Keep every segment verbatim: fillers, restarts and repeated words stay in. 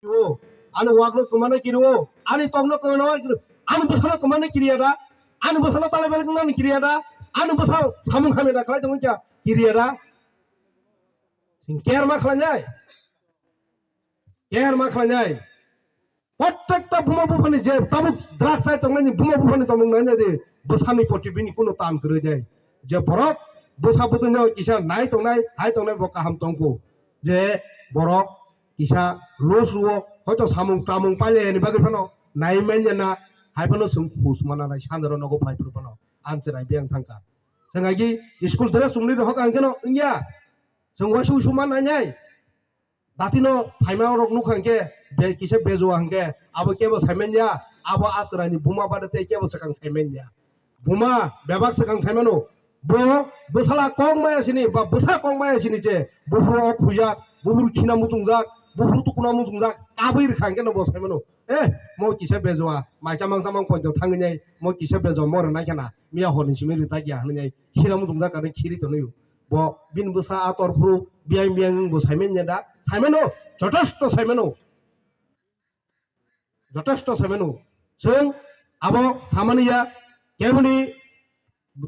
O, ani wak no kwmana kiri o, ani tok no kwmana kiri, ani bwsa no kwmana kiri ya da, ani bwsa no talai balik nani kiri ya da, ani bwsa samung hamya da khlai tongwi kya kiri ya da. Sing care ma khlai nai, care ma khlai nai. Prottekta buma buphani je tabuk drugs sai tongnai ni buma buphani tongmung nai nai di bwsani poti bini kuno tan kwrwi nai. Je borok bwsa bwtwi no kisa nai tongnai, hai tongnai bo kaham tongkho. Je borok kisa los ruo, hoito samung tamung pailai ni bagwi phano nai manya na, hai phano chwng hus mana nai sandero nogo phai phuru phano ang chwrai biyang thangkha. Chwng agi school dress chumli rohok ang kheno wngya. Chwng wasu usu man nai nai. Dati no phaima rok nukha hwnkhe be kisa bejua hwnkhe abo kebo saiman ya, abo a chwrai ni buma bade tei kebo swkang saiman ya. Buma bebak swkang saimano, bo bwsala kok maya sini ba bwsa kok maya sini je buphuru ok huijak, buphuru khina muchungjak, buphuru tukuna muchungjak, kabwi rwkha hwnkhe no bo saimano, eh, mo kisa bejua, mai chamang chamang poito thangwi nai, mo kisa bejua mo rwnai khena, miya horni simi rwtak ya hwnwi nai, khina muchungjak kani khiri tonwi. Bo bini bwsa a tor phuru biyang biyang wng bo saimanya da, saimano, jotosto saimano. Jotosto saimano. Chwng abo samani ya, keboni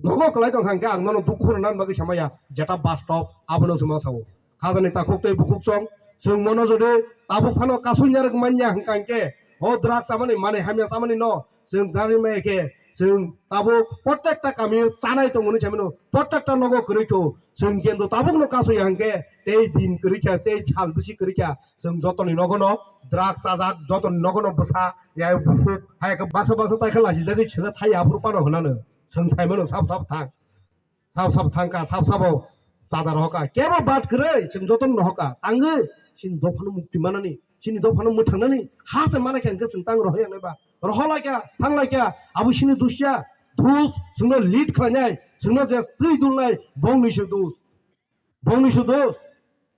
nogo kwlai tong kha hwnkhe ang nono dukhu rwna bagwi samaya, jeta bastop abono chwma sao. Khajani takhuk tei bukhuk chong, chwng mono jodi tabuk phano kasui narwk manya hwnkha hwnkhe, o drugs chamani, manwi hamya chamani no chwng thani maya khe, chwng tabuk prottekta kami chanai tongo hwnwi saimano, prottekta nogo kwrwi kho, chwng kendo tabuk no kasui ya hwnkhe, tei din kwrwi kha, tei sal bisi kwrwi kha, chwng jotoni nogo no drugs chajak, jotoni nogo no bwsa, ya buphuk, hai khe baksa baksa tai khe lachijagwi sila thai aphuru pano hwnano, chwng saimano sap sap thang. Sab sab thangka, sab sabo chada rohoka. Kebo bat kwrwi, chwng jotono rohoka. Tangwi, chini dophano mukti manani, chini dophano mwthangnani, ha se mana khe hwnkhe chwng tang rohoya naiba. Roholaikha, thanglaikha, abo chini dusya, dus, chwngno lead khlainai, chwngno je twi dulnai, bongni se dus. Bongni se dus.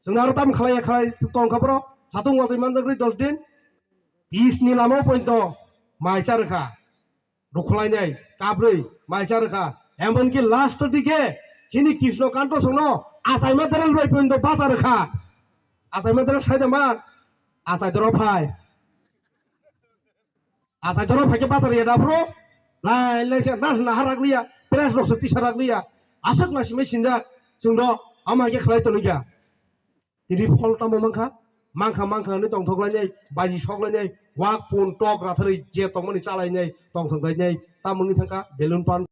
Chwngno aro tam khlaiya khlai tongkha bro. Satung watwi manjak rwi dos din. Peace ni lama pointo, mai cha rwkha. Rukhulainai, kabrwi, maisa rwkha. Emonki last dike, chini Krishno Kanto songno, achaima derel bai pointo bacha rwkha. Achaima derel saida man, achai doro phai. Achai doro phai khe bacha rwya da bro. Lai lai khe nas naha rak liya, press rok se tisa rak liya. Aswk na simai sinjak, chwngno ama khe khlai tonwi kha. Tini phol tamo mankha, mankha, mankha hwnwi tongthok lainai, baji sok lainai, wak pun tok ratharwi je tongmani cha lainai, tongthok lainai, tamo wngwi thangkha balloon pan.